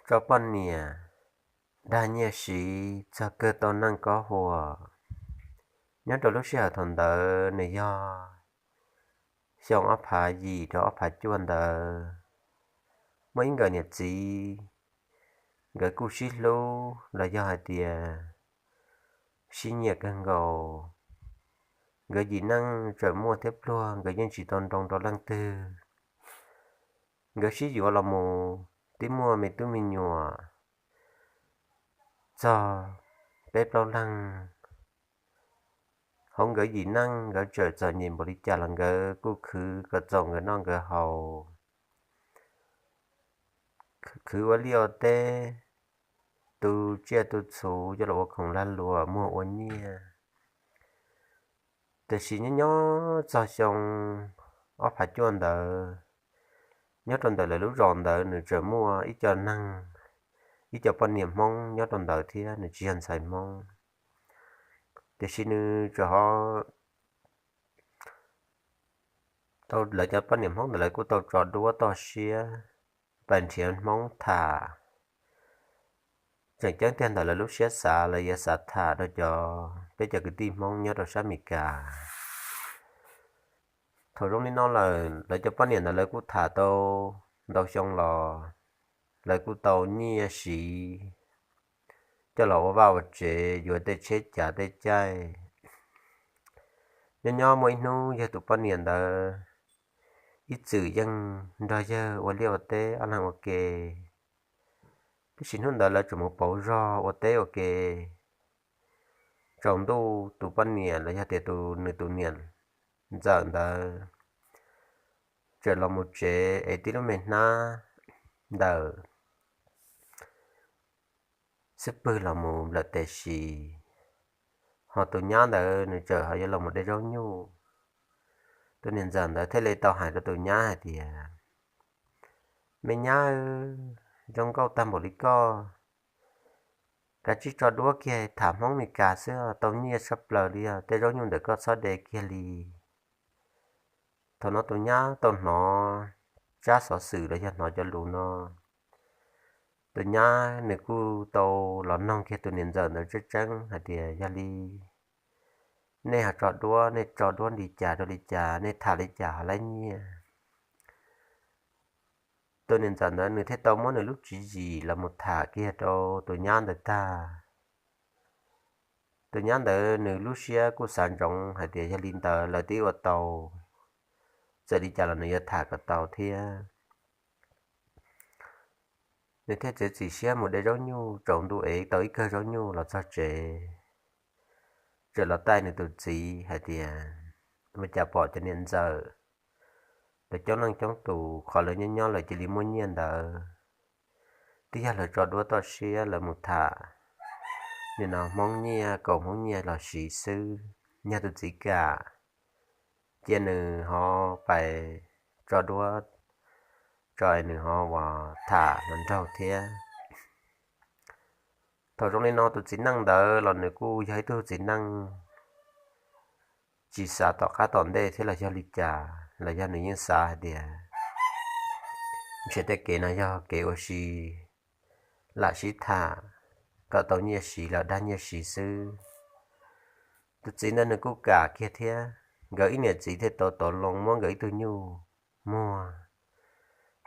tso poj niam dag nyiaj siv txog kawg tau neej kob hua. Nyob rau lub sij hawm thaum ntawd nws yog xyoo ob phav yim rau ob phav cuaj ntawd, muaj ib nkawm niam txiv, nkawd kuj sib hlub los yog hais tias sib nyiam kawg nkaus. Nkawd yim neej tseem muaj thiab pluag, nkawd yeej tsis tau nroo rau leej twg. Nkawd sib yuav los mus twb muaj me tub me nyuam txog peb plaub leeg. Hauv nkawd yim neej nkawd tseem txom nyem npaum li cas los nkawd kuj khwv kom txaus nkawd noj nkawd haus, khwv ua liaj ua teb, tu tsiaj tu txhu coj los ua khoom lag luam muag ua nyiaj. Tiam sis nyob nyob txog xyoo ob phav cuaj ntawd, nyob rau ntawm lawv lub zos ntawd nws tseem muaj ib co neeg, ib co poj niam Hmoob nyob rau ntawd thiab, nws tsis yog ntxhais Hmoob. Tiam sis nws tseem ho tau, lawv cov poj niam Hmoob ntawd lawv kuj tau tso duab toj siab pais nrhiav Hmoob tham. Tseem ceeb tiag ntawm lawv lub siab xav, lawv yuav xav tham rau cov, peb cov kwv tij Hmoob nyob rau sab Amelikas. Thaum zoo li no lawm lawv cov poj niam ntawd lawv kuj tham tau ntau xyoo los, lawv kuj tau nyiaj siv coj los ua vaj ua tsev, yuav tej tsheb cav tej caij. Nyob nyob muaj ib hnub yawg tus poj niam ntawd ib txwm yeej nrog yawg ua liaj ua teb ob leeg ua ke, tiam sis hnub ntawd lawv tseem mus pauv zog ua teb ua ke. Tsaus ntuj tus poj niam los yog tias tus, nws tus niam ntxawm ntawd tseem los mus tsev es tib lub me hnab ntawm xub pwg los mus nplawm tes si, ho tus nyab ntawd nws tseem ho yuav los mus de zaub nyuj. Tus niam ntxawm ntawd thiaj li tau hais rau tus nyab hais tias, Me nyab, zoo nkauj tag npaum li koj, kav tsij tso duab kiag tham Hmoob Mes Kas xwb, tau nyiaj tshaj plaws li os, tej zaub nyuj ntawm koj txhob de kiag li. Thaum no tus nyab tau hnov tsab xov xwm los yog hnov cov lus no, tus nyab nws kuj tau los noog kiag tus niam ntxawm ntawd tseeb tseeb hais tias, Yog li nej ho tso duab, nej tso duab li cas rau li cas, nej tham li cas ho laib nyiaj? Tus niam ntxawm ntawd nws thiaj tau muab nws lub tswv yim los mus tham kiag rau tus nyab ntawd tag. Tus nyab ntawd nws lub siab kuj xav ntsoov hais tias yog li ntawd lawv twb ua tau, txawm li cas los nws yuav tham kom tau thiab. Nws thiaj txiav txim siab mus de zaub nyuj, tsaus ntuj es tau ib kawg zaub nyuj los txog tsev, txawm los taij nws tus txiv hais tias, Ua cas pom cov niam ntxawm lawv coob leej coob tus, qhov lawv nyob nyob lawv cia li muaj nyiaj ntawd, twb yog lawv tso duab toj siab lawv mus tham nim no Hmoob nyiaj, kaus Hmoob nyiaj los siv xwb. Yog tus txiv kam, cia nws ho pais tso duab tso es nws ho uas tham hluas nraug thiab. Thaum zoo li no tus txiv neej ntawd los nws kuj yog ib tug txiv neej tsis xav tom qab tom ntej thiab los yog li cas, los yog nws yeej xav hais tias ntshe tej kev no yog kev ua si lam sib tham kom tau nyiaj siv los dag nyiaj siv xwb. Tus txiv ntawd nws kuj kam kiag thiab, nkawd ib niam txiv thiaj tau tov loo muab nkawd ib tug nyuj muag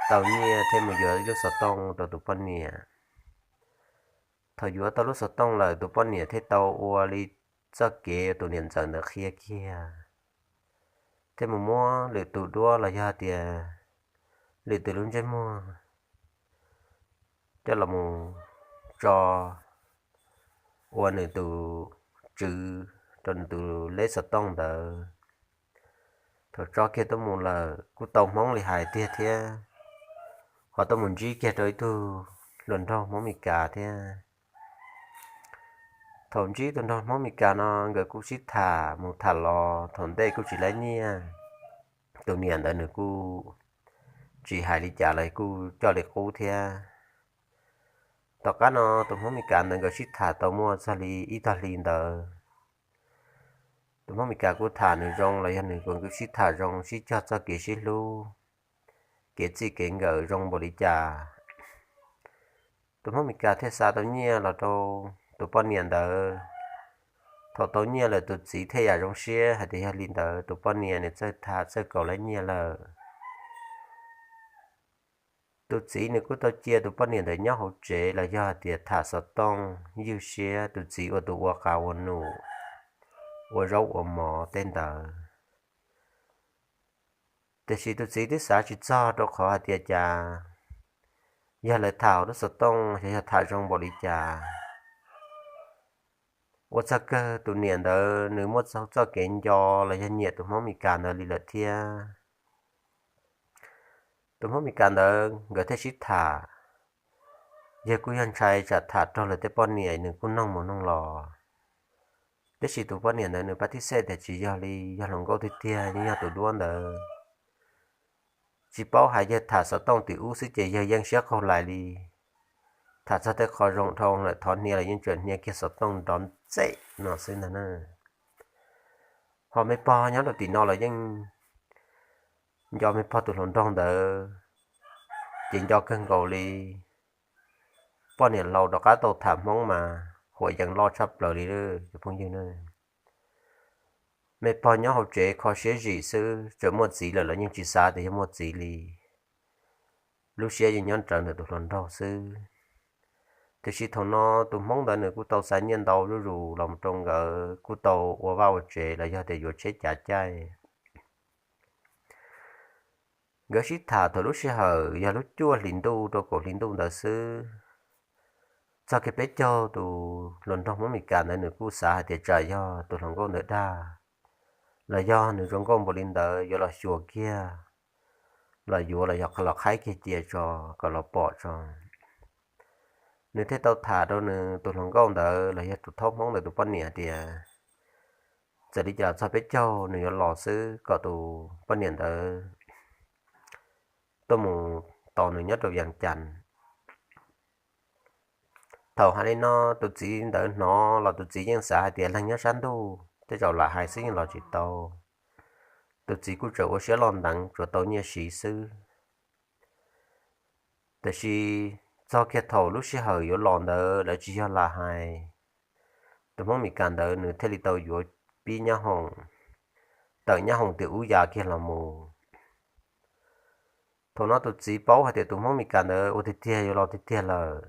tau nyiaj thiaj mus yuav ib lub xov tooj rau tus poj niam. Thaum yuav tau lub xov tooj lawm tus poj niam thiaj tau ua li txoj kev tus niam ntxawm ntawd qhia kiag, thiaj mus muab lwm tus duab los yog tias lwm tus lub ntsej muag coj los mus tso ua nws tus tswv rau nws tus lej xov tooj ntawd. Thaum tso kiag tuaj mus lawm kuj tau Hmoob li hais tiag thiab, ho tuaj mus ntsib kiag rau ib tug hluas nraug Hmoob Mes Kas thiab. Thaum ntsib tus nraug Hmoob Mes Kas no nkawd kuj sib tham mus tham los thaum ntej kuj tsis laib nyiaj. Tus niam ntawd nws kuj tsis hais li cas los kuj coj li qub thiab. Tom qab no tus Hmoob Mes Kas ntawd nkawd sib tham tau muaj txog li ib tog hli ntawd, tus Hmoob Mes Kas kuj tham nws zoo los yog nws kuj sib tham zoo sib cog txoj kev sib hlub, kev txij kev nkawm zoo npaum li cas. tus Hmoob Mes Kas thiaj xa tau nyiaj los rau tus poj niam ntawd. Thaum tau nyiaj lawm tus txiv thiaj yam zoo siab hais tias yog li ntawd tus poj niam nws txawj tham txawj kaum lawv nyiaj lawm. Tus txiv nws kuj tau cia tus poj niam ntawd nyob hauv tsev los yog hais tias tham xov tooj ywj siab, tus txiv ua tus ua qas ua num, ua zaub ua mov tej ntawd. Tiam sis tus txiv twb xav tsis txog rau qhov hais tias cas yog lawv tham lub xov tooj yog tham zoo npaum li cas, ua txog kawg tus niam ntawd nws muaj txoj kev nco los yog nyiam tus Hmoob Mes Kas ntawd li lawm thiab. Tus Hmoob Mes Kas ntawd nkawd thiaj sib tham, yawg kuj yog ntshai tsam tham raug lawv tej poj niam nws kuj noog mus noog los. Tiam sis tus poj niam ntawd nws pab tib xej tias tsis yog li, yog hluas nkauj tiag tiag yeej yog tus duab ntawd. Tsis paub hais yawg tham xov tooj tim ub xwb ces yawg yeej siab qaug lais li. Tham txog tej qho zoo dhau lawm thov hnia los yeej tseem hnia kiag xov tooj nrov ntxem no xwb ntag na. Ho me pog nyob rau tim no los yeej nco me pog tus hluas nraug ntawd, ces nco kawg nkaus li. Poj niam laus rov qab tau tham Hmoob mas huam yees loj tshaj plaws li cov phooj ywg na. Me pog nyob hauv tsev kho siab zim xwb, txawm muaj txiv lawm los yeej tsis xav tias yog muaj txiv li. Lub siab yeej nyob rawv ntawm tus hluas nraug xwb. Tiam sis thaum no tus Hmoob ntawd nws kuj tau xa nyiaj ntau zuj zus los rau nkawd, kuj tau ua vaj ua tsev los yog tias yuav tsheb cav caij. Nkawd sib tham thaum lub sij hawm yog lub cuaj hlis ntuj rau kaum hlis ntuj ntawd xwb. Txog kiag peb caug tus hluas nraug Hmoob Mes Kas ntawd nws kuj xav hais tias tsam yog tus hluas nkauj ntawd dag, los yog nws zoo nkauj npaum li ntawd yuav los xyuas kiag, los yuav los yog los qhaib kiag cia tso kom los pom tso. Nws thiaj tau tham rau nws tus hluas nkauj ntawd los yog tus thaub Hmoob ntawd tus poj niam tias txawm li cas los txog peb caug nws yuav los xwb kom tus poj niam ntawd tuaj mus tos nws nyob rau Vias Cas. Thaum hais li no tus txiv ntawd hnov los tus txiv yeej xav hais tias leeg nyob sab ntuj tej zaum lam hais xwb yeej los tsis tau. Tus txiv kuj tseem ua siab loj nteev tsuas tau nyiaj siv xwb. Tiam sis txog kiag thaum lub sij hawm yuav los ntawd lawv tsis yog lam hais, tus Hmoob Mes Kas ntawd nws thiaj li tau yuav pib nyab hoom, tawm nyab hoom tim ub ya kiag los mus. Thaum no tus txiv paub hais tias tus Hmoob Mes Kas ntawd ua tiag tiag yuav los tiag tiag lawm.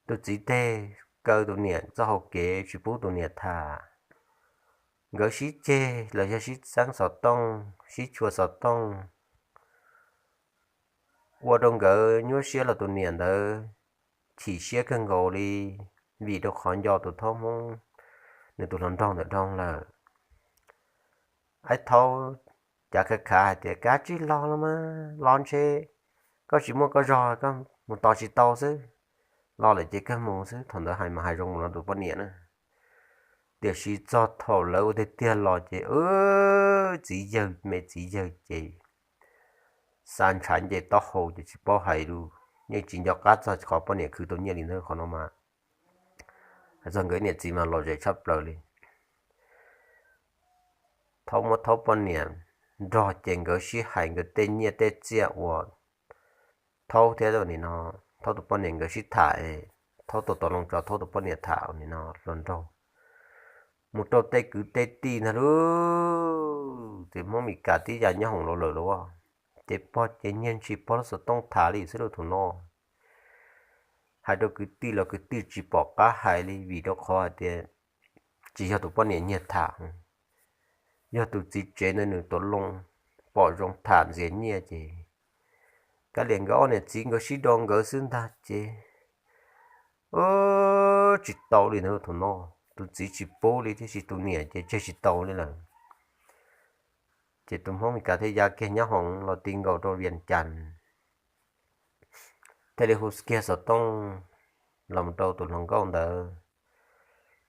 Tus txiv teg kaw tus niam txoj hau kev tsis pub tus niam tham. Nkawd sib ceg los yog sib txeeb xov tooj, sib tshua xov tooj, ua rau nkawd nyuaj siab los tus niam ntawd chim siab kawg nkaus li, vim rau qhov nco tus thaub Hmoob, nws tus hluas nraug ntawm nroog lawm. Aib thaub cav khav khav hais tias, Kav tsij los los mas, los ntshe koj tsis muaj koj zog, koj mus tos tsis tau xwb, los lawm ces kawg mus xwb. Thaum ntawd hais mas hais zoo mus no tus poj niam na. Tiam sis txog thaum lawv ua tiag tiag los ces txiv yawg me txiv yawg ces xa ntshav nce taub hau ces tsis paub hais li, yeej tsis nco qab txog qhov poj niam khwv tau nyiaj li ntawd qhov no mas. Hais txog nkawd niam txiv mas lom zem tshaj plaws li. Thaub muab thaub poj niam nrog ces nkawd sib hais nkawd tej nyiaj tej txiaj uas thaub thiab nim no thaub tus poj niam nkawd sib tham, thaub tau tau loo tso thaub tus poj niam tham nim no hluas nraug mus rau tej kwv tej tij ntag lauj. Ces Hmoob Mes Kas tib yam nyob hoom los lawm lauj, ces pog ces nyiag ntshis pog lub xov tooj tham li xwb lauj thaum no. Hais rau kwv tij los kwv tij tsis pom qab hais li vim rau qhov hais tias tsis yog tus poj niam nyiag tham, yog tus txiv tsev ntawd nws tuav loo pom zoo tham ntxias nyiaj ces kav liam nkawd ob niam txiv nkawd sib do nkawd xwb ntag ces tsis tau li ntag lauj thaum no. Tus txiv tsis pub li thiab sis tus niam ces tseg tsis tau li lawm. Ces tus Hmoob Mes Kas thiaj ya kiag nyob hoom los ti nkaus rau Vias Cas, thiaj li hu kiag xov tooj los mus rau tus hluas nkauj ntawd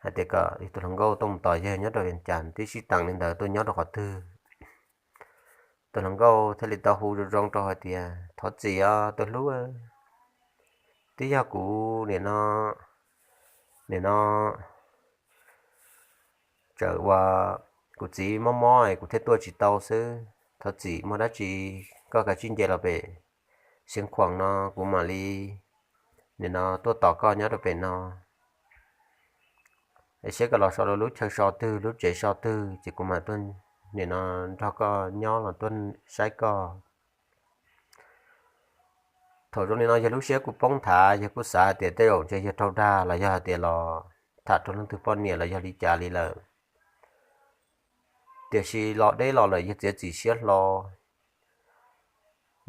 hais tias kom tus hluas nkauj tuaj mus tos yawg nyob rau Vias Cas, twb sib teem li ntawd tuaj nyob rau qhov twg. Tus hluas nkauj thiaj li tau hu zoo zoo rau hais tias, Thov txim os tus hlub, twb yog kuv nim no, nim no tsawm uas kuv txiv mob mob kuv thiaj tuaj tsis tau xwb. Thov txim, muaj dab tsi koj kav tsij nce los pem Xeev Khuam no kuv mam li nim no tuaj tos koj nyob rau pem no, es seb koj los so rau lub chaw so twg, lub tsev so twg, ces kuv mam tuaj nim no nrog koj nyob los tuaj saib koj. Thaum zoo li no yog lub siab kuj poob nthav, yog kuj xav hais tias tej zaum ntshe yog raug dag los yog hais tias los tham rau leej twg poj niam los yog li cas li lawm. Tiam sis los deb los lawm yog txiav txim siab hlo,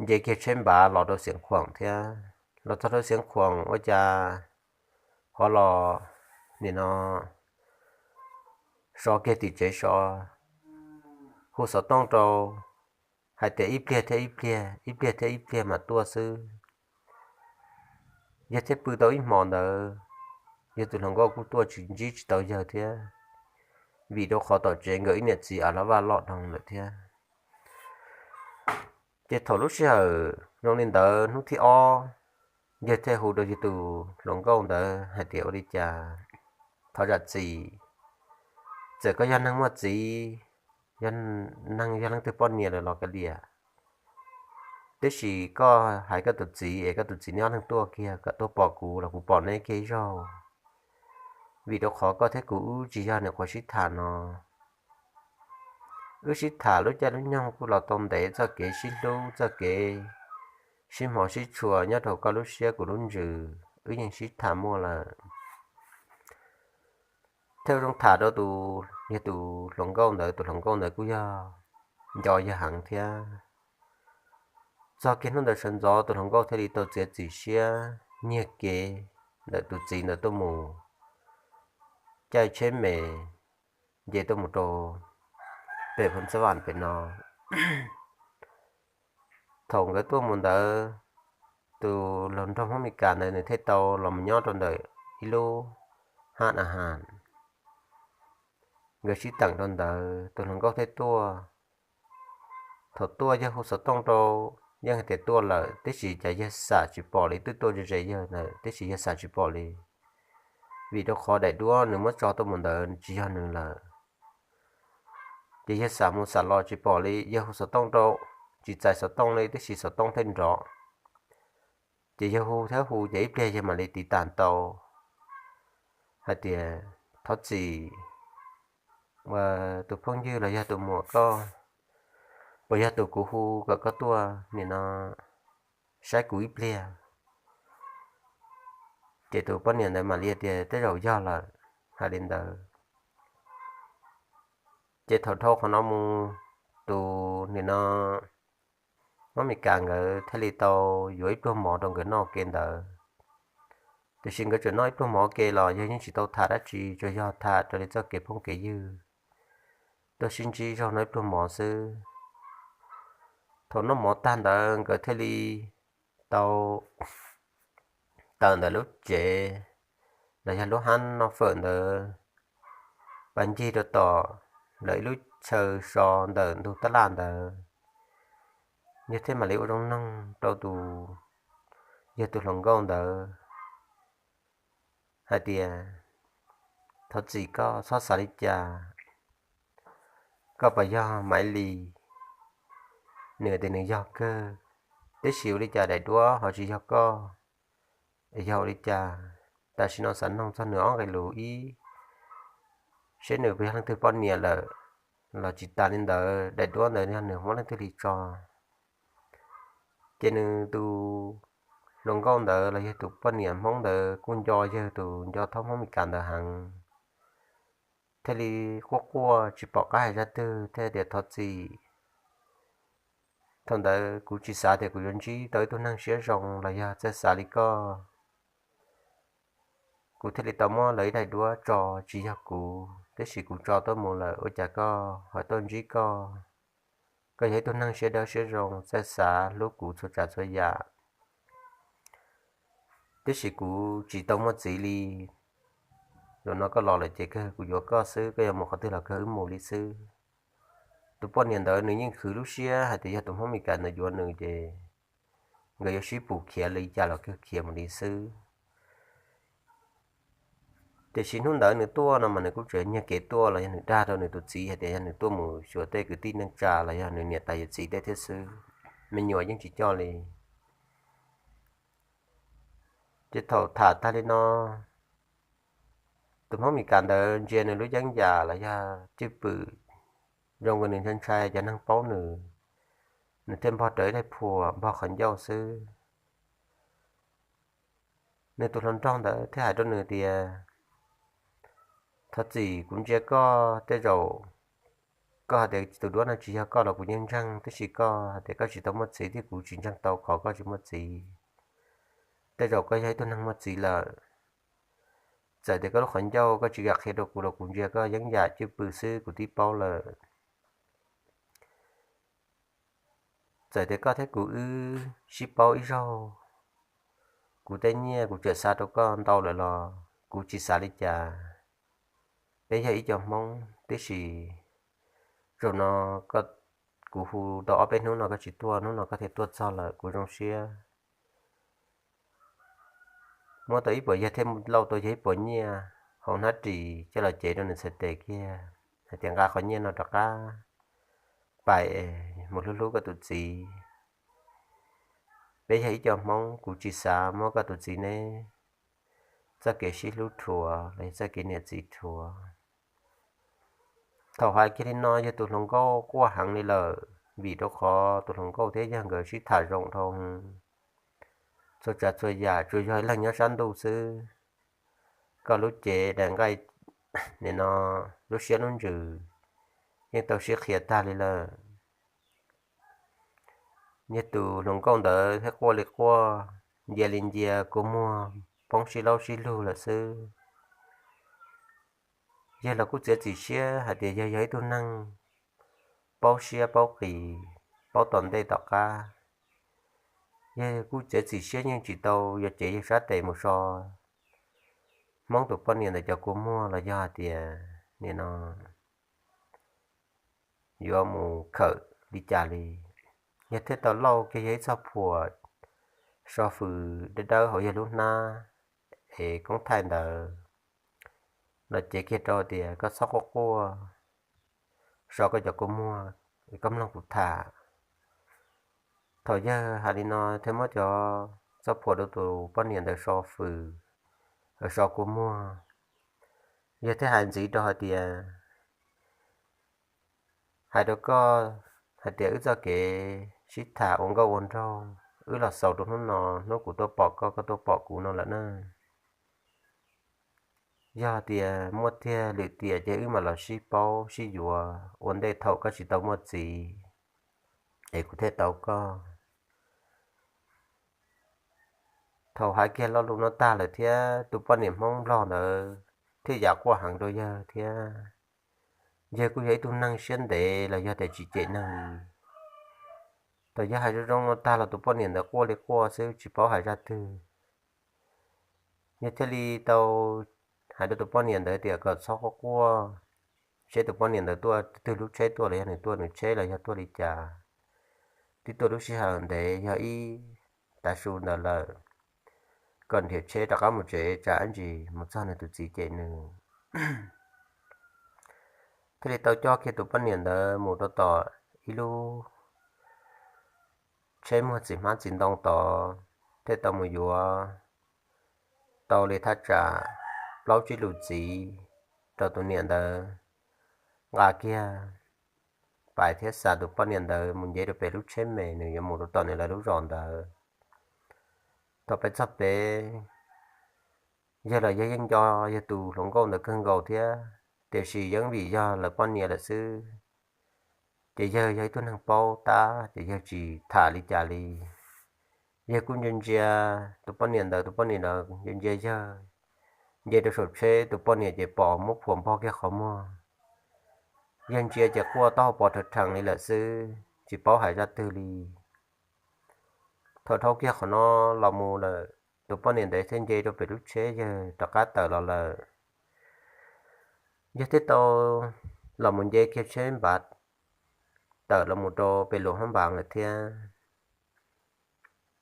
nce kiag tsheb npav los rau Xeev Khuam thiab. Los txog rau Xeev Khuam ua cas qhov los nim no so kiag tim tsev so, hu xov tooj rau hais tias ib pliag thiab ib pliag, ib pliag thiab ib pliag mam tuaj xwb. Yawg thiaj pw tau ib hmos ntawd, yawg tus hluas nkauj kuj tuaj tsis ntsib tsis tau yawg thiab, vim rau qhov tom tsev nkawd ib niam txiv a la vaj loj dhau lawm thiab. Ces thaum lub sij hawm zoo li ntawd hnub thib ob, yawg thiaj hu rau yawg tus hluas nkauj ntawd hais tias ua li cas, thov zam txim, txawm koj yog neeg muaj txiv, yog neeg yog leej twg poj niam lawm los kav liam, tiam sis koj hais koj tus txiv es koj tus txiv neb ob leeg tuaj kiag kom tuaj pom kuv los kuv pom neb kiag ib zaug, vim rau qhov koj thiab kuv wb tsis yog nyuam qhuav sib tham no. Wb sib tham lub caij lub nyoog kuj los tau ntev, txoj kev sib hlub, txoj kev sib hmov sib tshua nyob rau koj lub siab kuv lub ntsws wb yeej sib tham muaj lawm. Thiaj zoo tham rau tus, yog tus hluas nkauj ntawd, tus hluas nkauj ntawd kuj yog nco yawg heev thiab. Txog kiag hnub ntawd sawv ntxov tus hluas nkauj thiaj li tau txiav txim siab nyiag kev ntawm tus txiv ntawd tuaj mus caij tsheb me nce tuaj mus rau pem Phoos Xab Vam pem no. Thaum nkawd tuaj mus ntawd, tus hluas nraug Hmoob Mes Kas ntawd nws thiaj tau los mus nyob rau ntawm ib lub hab na has. Nkawd sib teem rau ntawd tus hluas nkauj thiaj tuaj. Thaum tuaj yawg hu xov tooj rau, yeej hais tias tuaj lawm tiam sis cas yawg xam tsis pom li, twb tuaj ze ze yawg ntawd tiam sis yawg xam tsis pom li, vim rau qhov daim duab nws muab tso tuaj mus ntawd tsis yog nws lawm. Ces yawg xam mus xam los tsis pom li, yawg hu xov tooj rau, tsis txais xov tooj li tiam sis xov tooj thiaj nrov. Ces yawg hu thiab hu ces ib pliag yawg mam li tiv tam tau hais tias, thov txim, tus phooj ywg los yog tus muam koj, puas yog tus kuv hu kom koj tuaj nim no saib kuv ib pliag? Ces tus poj niam ntawd mam li tias, tej zaum yog lawm, hais li ntawd. Ces thaum dhau qhov no mus, tus nim no Hmoob Mes Kas nkawd thiaj li tau yuav ib pluag mov rau nkawd noj ke ntawd. Tiam sis nkawd tseem noj ib pluag mov ke los yawg yeej tsis tau tham dab tsi, tsuas yog tham raws li txoj kev phooj kev ywg, tuaj sib ntsib zog noj ib pluag mov xwb. Thaum noj mov tag ntawd nkawd thiaj li tau tawm ntawm lub tsev los yog lub hab noj fawm ntawd, pas ncig rau tom lawv ib lub chaw so ntawm ntug tab laj ntawd. Yawg thiaj mam li ua zoo noog rau tus, yawg tus hluas nkauj ntawd hais tias, thov txim koj txhob xav li cas, koj puas yog Maiv Lis? Nws tias nws yog kawg, tiam sis ua li cas daim duab ho tsis yog koj? Yog ua li cas? Tam sim no xav noog txog nws ob nqe lus ib, seb nws puas yog leej twg poj niam lawm los tsis tas li ntawd daim duab ntawd yog nws muab leej twg li tso. Ces nws tus hluas nkauj ntawd los yog tus poj niam Hmoob ntawd kuj nco yawg tus nco thaub Hmoob Mes Kas ntawd heev, thiaj li quaj quaj tsis pom qab hais zaj twg thiaj tias, thov txim, thaum ntawd kuv tsis xav tias kuv yuav ntsib tau ib tug neeg siab zoo los yog txawj xav li koj. Kuv thiaj li tau muab lawv ib daim duab tso, tsis yog kuv, tiam sis kuv tso tuaj mus lawm, ua cas koj ho tuaj ntsib koj? Koj yog ib tug neeg siab dawb siab zoo, txawj xav hlub kuv txhua tsav txhua yam, tiam sis kuv tsis tau muaj txiv li. Zaum no koj los lawm ces kawg kuv yuav koj xwb, koj yuav mus qhov twg los kawg wb mus li xwb. Tus poj niam ntawd nws yeej khwv lub siab hais tias yog tus Hmoob Mes Kas ntawd yuav nws ces nkawd yuav sib pus khiav li cas los kawg khiav mus li xwb. Tiam sis hnub ntawd nws tuaj no mas nws kuj tseem nyiag kev tuaj los yog nws dag rau nws tus txiv hais tias yog nws tuaj mus xyuas tej kwv tij neej tsa los yog nws niam tais yawm txiv tej thiab xwb, me nyuam yeej tsis coj li. Ces thaum tham tag li no, tus Hmoob Mes Kas ntawd ntsia nws lub yeeb yam los yog cwj pwm zoo nkaus nws ntshai ntshai cov neeg paub nws, nws thiaj npog rawv ib daim phuam npog qhov ncauj xwb. Nws tus hluas nraug ntawd thiaj hais rau nws tias, thov txim, kuv ntsia koj tej zaum koj hais tias tus duab no tsis yog koj los kuv yeej ntseeg, tab sis koj hais tias koj tsis tau muaj txiv thiab kuv tsis ntseeg tau qhov koj tsis muaj txiv. Tej zaum koj yog ib tug neeg muaj txiv lawm. Txawm tias koj lub qhov ncauj koj tsis kam qhia rau kuv los kuv ntsia koj yeeb yam cwj pwm xwb kuv twb paub lawm. Txawm tias koj thiab kuv wb sib paub ib zaug, kuv tej nyiaj kuv tseem xa rau koj ntau lawm los kuv tsis xav li cas. Peb yog ib co Hmoob tib si, zaum no kuv hu tau ob peb hnub no koj tsis tuaj, hnub no koj thiaj tuaj txog lawm kuv zoo siab. Muab tau ib puas, yog thiaj lauj tau yog ib puas nyiaj hauv hnab ris coj los cev rau nws txhais tes kiag, hais tias nqa qhov nyiaj no rov qab pais mus hlub hlub koj tus txiv. Peb yog ib co Hmoob, kuv tsis xav muab koj tus txiv neb txoj kev sib hlub rhuav los yog txoj kev niam txiv rhuav. Thaum hais kiag li no yog tus hluas nkauj quaj heev li lawm, vim rau qhov tus hluas nkauj thiab yawg nkawd sib tham zoo dhau, txhua tsav txhua yam tsuas yog ib leeg nyob sab ntuj xwb. Koj lub cev daim nqaij, nim no lub siab lub ntsws yeej tau sib qhia tag li lawm. Yog tus hluas nkauj ntawd thiaj quaj li quaj, ncia li ncia, kua muag poob sib laub sib lug lawm xwb. Yawg los kuj txiav txim siab hais tias yawg yog ib tug neeg paub siab paub qis, paub tom ntej tom qab. Yawg kuj txiav txim siab yeej tsis tau yuav cev yawg sab tes mus so Hmoob tus poj niam ntawd cov kua muag los yog hais tias nim no yuav mus khawm li cas li. Yawg thiaj tau lauj kiag yawg ib txoj phuam so fws dawb dawb hauv yawg lub hnab es koob thaij ntawd los cev kiag rau tias koj txhob quaj quaj, so koj cov kua muag, koj mloog kuv tham. Thaum yawg hais li no thiaj muab cov txoj phuam rau tus poj niam ntawd so fws, so kua muag. Yawg thiaj hais ntxiv rau hais tias, hais rau koj hais tias wb txoj kev sib tham ua nkauj ua nraug wb los xaus rau hnub no, hnub kuv tuaj pom koj, koj tuaj pom kuv no lawm na. Yog tias muaj tiag lwm tiam ces wb mam los sib paub sib yuav ua ntej thaum koj tsis tau muaj txiv es kuv thiaj tau koj. Thaum hais kiag lo lus no tag lawm thiab tus poj niam Hmoob Nplog ntawd thiaj yam quaj heev rau yawg thiab. Yawg kuj yog ib tug neeg siab ntev los yog tias tsis cem neeg li. Thaum yawg hais zoo zoo no tag los tus poj niam ntawd quaj li quaj xwb tsis paub hais zaj twg. Yawg thiaj li tau hais rau tus poj niam ntawd tias kom txhob quaj quaj, seb tus poj niam ntawd tuaj twg lub tsheb tuaj los yog nws tuaj nws tsheb los yog tuaj li cas. Twb tuaj lub sij hawm ntev yog ib tav su ntawd lawm, kom nrhiav tsheb rov qab mus tsev tsam ib ntsis mus txog nws tus txiv cem nws. Thiaj li tau coj kiag tus poj niam ntawd mus rau tom ib lub tsheb muag txiv hmab txiv ntoo tod, thiaj tau mus yuav tau li thaj tsam plaub tsib lus txiv rau tus niam ntawd nqa kiag pais thiab xa tus poj niam ntawd mus nce rau pem lub tsheb me nws yuav mus rau tom nws lawv lub zos ntawd. Thaum pais txog pem, yawg los yawg yeej nco yawg tus hluas nkauj ntawd kawg nkaus thiab, tiam sis yeej vim yog lawv poj niam lawm xwb, ces yawg yog ib tug neeg paub tab ces yawg tsis tham li cas li. Yawg kuj ntsia ntsia tus poj niam ntawd, tus poj niam ntawd ntsia ntsia yawg, nce rau saum tsheb tus poj niam ces pom muab phuam npog kiag qhov muag. Yawg ntsia ces quaj taub hau pos rhawv rhees li lawm xwb tsis paub hais zaj twg li. Thaum dhau kiag qhov no los mus lawm, tus poj niam ntawd thiaj nce rau pem lub tsheb yawg rov qab tawm los lawm. Yawg thiaj tau los mus nce kiag tsheb npav tawm los mus rau pem luas hab npav lawm thiab.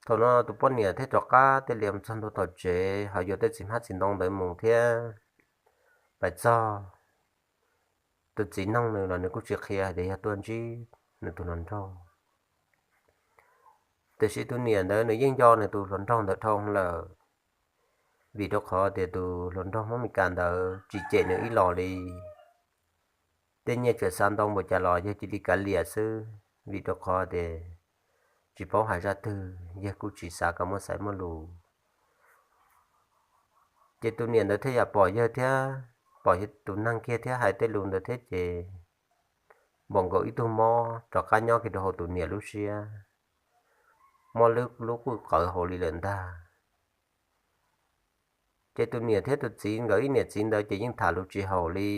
Thaum no tus poj niam thiaj rov qab thiaj li mus txog ntua tom tsev ho yuav tej txiv hmab txiv ntoo ntawd mus thiab. Pais txog, tus txiv noog nws los nws kuj tsis qhia hais tias yog tuaj ntsib nws tus hluas nraug. Tiam sis tus niam ntawd nws yeej nco nws tus hluas nraug ntawd dhau lawm. vim rau qhov tias tus hluas nraug Hmoob Meskas ntawd tsis cem nws ib los li. Tej nyiaj txawm xa ntau npaum cas los yawg cia li kav liam xwb, vim rau qhov tias tsis paub hais zaj twg, yawg kuj tsis xav kom muaj xaiv muaj lus. Ces tus niam ntawd thiaj yam pom yawg thiab, pom yawg tus neeg kiag thiab hais tej lus ntawd thiab ces npaum nkaus ib tug mob rov qab nyob kiag rau hauv tus niam lub siab, mob lub lub qwj qawv hauv li lawm ntag. Ces tus niam thiab tus txiv nkawd ib niam txiv ntawd ces yeej tham lus tsis haum li.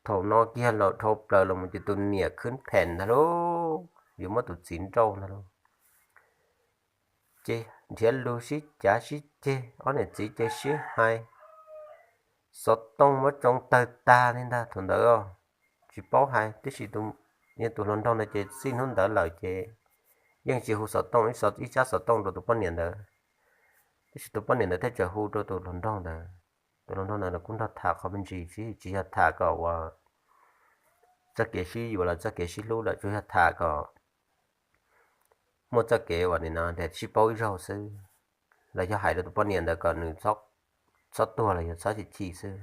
Thaum no kiag los dhau plaws los mus ces tus niam khwb phem ntag lauj, yuav muab tus txiv nrauj ntag lauj. Ces nrhiav lus sib cav sib ceg, ob niam txiv ces sib hais, xov tooj muab tsoo tawg tag li ntag thaum ntawd. Tsis paub hais tiam sis yog tus hluas nraug ntawd ces txij hnub ntawd lawm ces yeej tsis hu xov tooj ib tsab xov tooj rau tus poj niam ntawd. Tiam sis tus poj niam ntawd thiaj tseem hu rau tus hluas nraug ntawd. Tus hluas nraug ntawd los kuj nrog tham qhov me ntsis xwb, tsis yog tham kom uas txoj kev sib yuav los txoj kev sib hlub lawm, tsuas yog tham kom muaj txoj kev uas nim no sib paub ib zaug xwb, los yog hais rau tus poj niam ntawd kom nws txhob tuag los yog txhob chim chim xwb.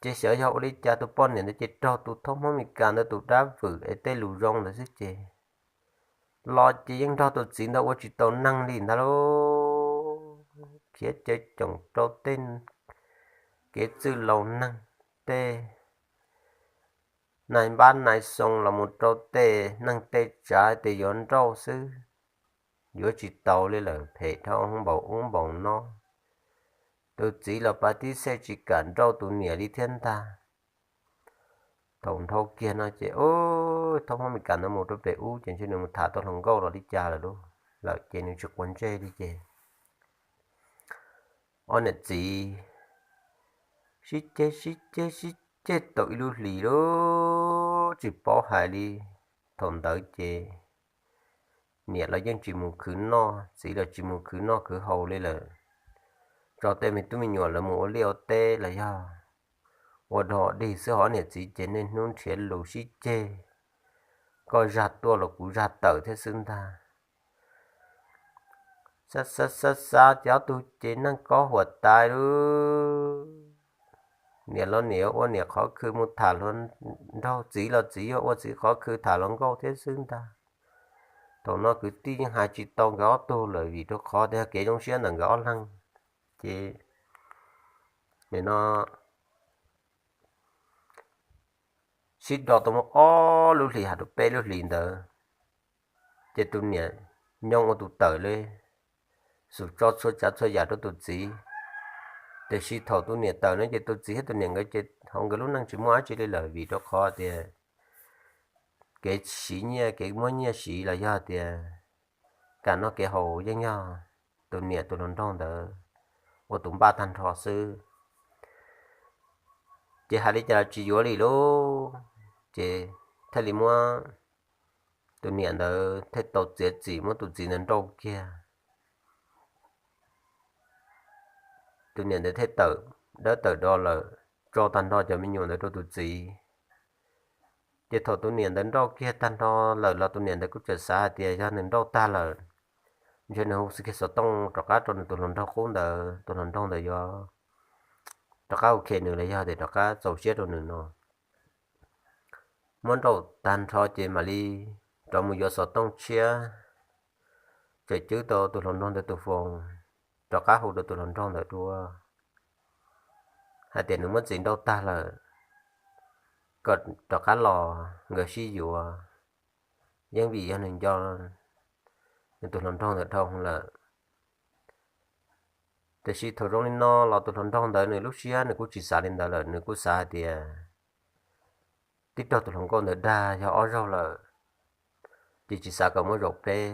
Ces xyov yog ua li cas tus poj niam ntawd ces raug tus thab Hmoob Meskas ntawd tus dab vwm es tej lus zoo ntawd xwb ces los ces yeej nrog tus txiv ntawd ua tsis tau neeg li ntag lauj. Khiav caw coom rau tej kev txwj laus neeg, tej nais npab nais xoo los mus rau tej neeg tej tsav tias yuav nrauj xwb, yuav tsis tau li lawm, phem dhau npaum ub npaum no. Tus txiv los pa tib xej tsis kam nrauj tus niam li thiab ntag. Thaum dhau kiag no ces thab Hmoob Meskas ntawd mus rau pem ub ces ntshe nws mus tham tau hluas nkauj los li cas lawm lauj, lawm ces nws tsis quav ntsej li ces ob niam txiv sib ceg sib ceg sib ceg tau ib lub hlis lauj, tsis paub hais li. Thaum ntawd ces niam los yeej tsis mus khwv noj, txiv los tsis mus khwv noj khwv haus li lawm. Tso tej me tub me nyuam lawv mus ua liaj ua teb los yog ua dog dig xwb, ho ob niam txiv ces niaj hnub nrhiav lus sib ceg, koj zaj tuaj los kuv zaj tawm thiab xwb ntag. Xav xav xav xav ces ob tug ces neej kob huam tais lauj. Niam los niam yuav ua niam qhov khw mus tham hluas nraug, txiv los txiv yuav ua txiv qhov khw tham hluas nkauj thiab xwb ntag. Thaum no kwv tij yeej hais tsis tau nkawd ob tug lawm vim rau qhov tias kev zoo siab ntawm nkawd ob leeg. Ces nim no sib do tau muaj ob lub hlis hais rau peb lub hlis ntawd, ces tus niam nyoo ua tus tawm li, xub tso txhua tsav txhua yam rau tus txiv. Tiam sis thaum tus niam tawm no ces tus txiv thiab tus niam nkawd ces hauv nkawd lub neej tsis muaj dab tsi li lawm vim rau qhov tias kev siv nyiaj kev muab nyiaj siv los yog tias kev noj kev haus yeej yog tus niam tus hluas nraug ntawd ua tus npaj tag nrho xwb. Ces hais li cas los tsis yuav li lauj, ces thiaj li muab tus niam ntawd thiaj tau txiav txim muab tus txiv ntawd nrauj kiag. Tus niam ntawd thiaj tawm dawb tawm do lawm, tso tag nrho cov me nyuam ntawd rau tus txiv. Ces thaum tus niam ntawd nrauj kiag tag nrho lawm los tus niam ntawd kuj txawm xav hais tias yog nws nrauj tag lawm, ntshe nws hu kiag xov tooj rov qab rau nws tus hluas nraug qub ntawd, tus hluas nraug ntawd yuav rov qab hu khe nws los yog tias rov qab txaus siab rau nws no. Muab nrauj tag nrho ces mam li rov mus yuav xov tooj tshiab, tseem cwb tau tus hluas nraug ntawd tus foos, rov qab hu rau tus hluas nraug ntawd dua hais tias nws muab txiv nrauj tag lawm, kom rov qab los nkawd sib yuav. Yeej vim yog nws nco nws tus hluas nraug ntawd dhau lawm. Tiam sis thaum zoo li no los tus hluas nraug ntawd nws lub siab nws kuj tsis xav li ntawd lawm, nws kuj xav hais tias twb raug tus hluas nkauj ntawd dag yog ob zaug lawm, ces tsis xav kom muaj zaum peb,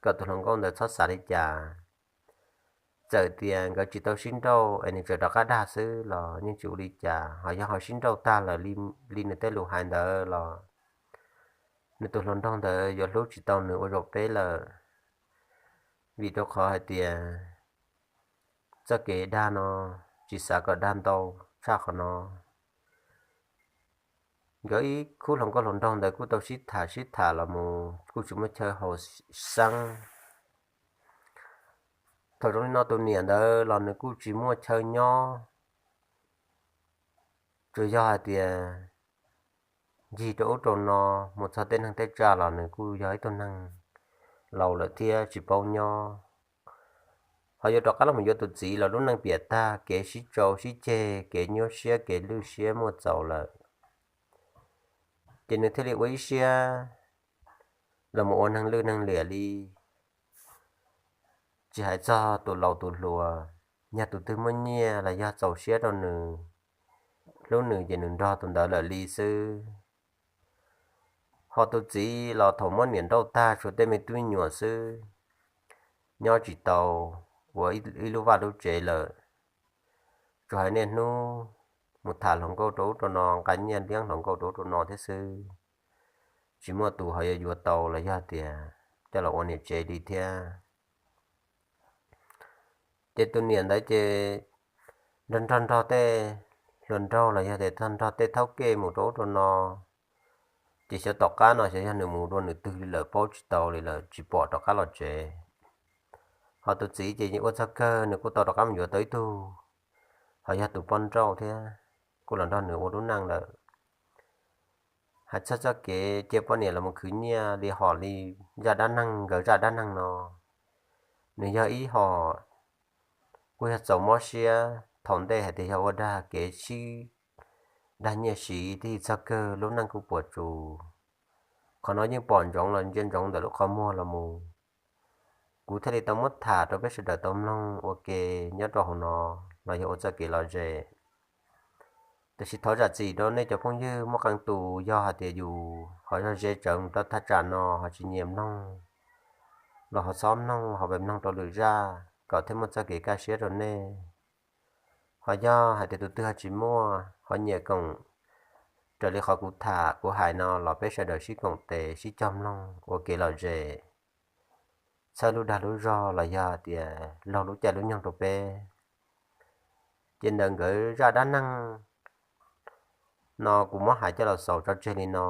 kom tus hluas nkauj ntawd txhob xav li cas. Txawm tias nkawd tsis tau sib nrauj es nws tseem rov qab dag xwb los yeej tsis ua li cas, ho yog ho sib nrauj tag lawm li nws tej lus hais ntawd los nws tus hluas nraug ntawd yuav hlub tsis tau nws ua zaum peb lawm. Vim rau qhov hais tias txoj kev dag no tsis xav kom dag ntau tshaj qhov no. Nkawd ib khub hluas nkauj hluas nraug ntawd kuj tau sib tham sib tham los mus kuj tsis muaj chaw haus xeeb. Thaum zoo li no tus niam ntawd los nws kuj tsis muaj chaw nyob, tsuas yog hais tias ncig rau ub rau no, mus txog tej neeg tej tsa los nws kuj yog ib tug neeg laus lawm thiab tsis paub nyob. Ho yuav rov qab los yuav tus txiv los lub neej piam tag, kev sib tsau sib ceg, kev nyuaj siab kev lwj siab muaj txaus lawm, ces nws thiaj li ua ib siab los mus ua neeg lwj neeg liam li. Tsis hais txog tus laus tus hluas, yog tus twg muaj nyiaj los yog txaus siab rau nws, hlub nws ces nws nrog tus ntawd lawm li xwb. Ho tus txiv los thaum muab niam nrauj tag tshuav tej me tub me nyuam xwb, nyob tsis tau, ua ib lub vaj lub tsev lawm. Tsuas hais niaj hnub mus tham hluas nkauj rau ub rau no, nqa nyiaj liab hluas nkauj rau ub rau no thiab xwb, tsis muaj tus ho yuav yuav tau los yog tias coj los ua niam tsev li thiab. Ces tus niam ntawd ces nrog nrog nrog tej hluas nraug los yog tias nrog tej thaub kej mus rau ub rau no, ces xyov tom qab no xyov yog nws mus dua nws twg li lawm, paub tsis tau li lawm, tsis pom rov qab los tsev. Ho tus txiv ces ua txog kawg nws kuj tau rov qab mus yuav tau ib tug, ho yog tus poj nrauj thiab, kuj los nrog nws ua lub neej lawm. Hais txog txoj kev cia poj niam los mus khwv nyiaj li hom li zaj dab neeg, nkawd zaj dab neeg no, nws yog ib hom kuj yog txaus mob siab. Thaum ntej hais tias yog ua dag kev sib dag nyiaj siv, twb txog kawg lub neej kuj puas tsuaj. Qhov no yeej pom ntsoov los ntsia ntsoov ntawm lub qhov muag los mus. Kuv thiaj li tau muab tham rau peb sawv daws tau mloog ua ke nyob rau hauv no, los yog ua txoj kev lom zem. Tiam sis thov zam txim rau nej cov phooj ywg muaj qee tus yog hais tias yus ho yog ze tsawv rau thaj tsam no ho tsis nyiam mloog, los ho txhob mloog, ho pes mloog rau lwm zaj kom thiaj muaj txoj kev kaj siab rau nej. Ho yog hais tias tus twg ho tsis muaj, ho nyiam koom raws li qhov kuv tham kuv hais no los peb sawv daws sib koom tes sib cog mloog ua kev lom zem, txhawb lub dag lub zog los yog tias laug lub caij lub nyoog rau peb. Ces ntawm nkawd zaj dab neeg no kuv muab hais coj los xaus tso tseg li no.